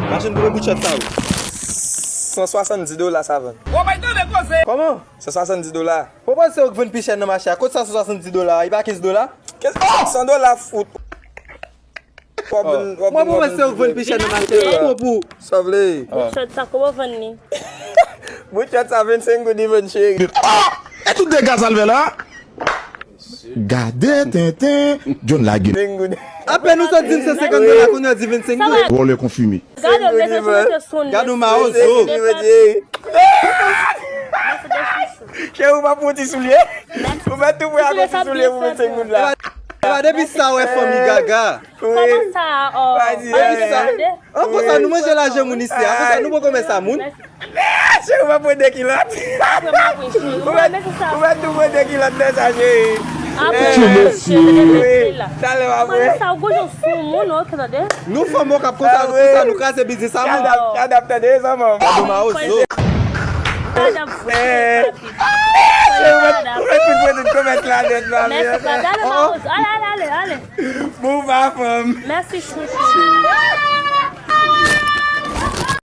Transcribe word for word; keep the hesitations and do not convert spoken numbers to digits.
Machin pou mwen bout chòt sa yo. San swasanndis dola sa vann. Kòman? San swasanndis dola. Ou panse ou k vann pi chè nan mache a? Kot sa san swasanndis dola a? E pa kenz dola? Kenz, san dola fout. W ap vin, w ap vin, w ap vin. Mwen pou mwen se ou k vann pi chè nan mache a. Ou pou. Sa vle. Bout chòt sa, kòman w vann li? Bout chòt sa vennsenk goud li vann, cheri. Ah! E tout dega sa l fè la? Gade tenten, John lage. Vennsenk goud. Apèn ou sot di m se senkant dola, kounye a w di vennsenk goud. Vòlè konfime. Gade w mete sou, mete sou. Gade w mawozo. Vennsenk goud li vann, cheri. Cheri, ou pa pran ti soulye? Ou mèt tou prè ak yon ti soulye pou vennsenk goud la. Epa depi sa wè fanmi gaga. Kòman sa? Oh, pa di sa. An konsa nou manje lajan moun isi a. An konsa nou poko mè sa moun. Cheri, ou pa pran de kilòt? Ou mèt, ou mèt tou pran de kilòt nan sa, cheri. Ti mesye. Wi. Talè w ap wè. Sa ou goujon sou moun, ok, tande. Nou fanm okap konsa, konsa nou kraze biznis a moun. Shut up, shut up, tande, zanmi. Gade w mawozo. Shut up. Mèsi, papi. Mèsi, papi. Mèsi, papi. Ale, ale, ale, ale, ale. Bon, pa fanm. Mèsi, chouchou.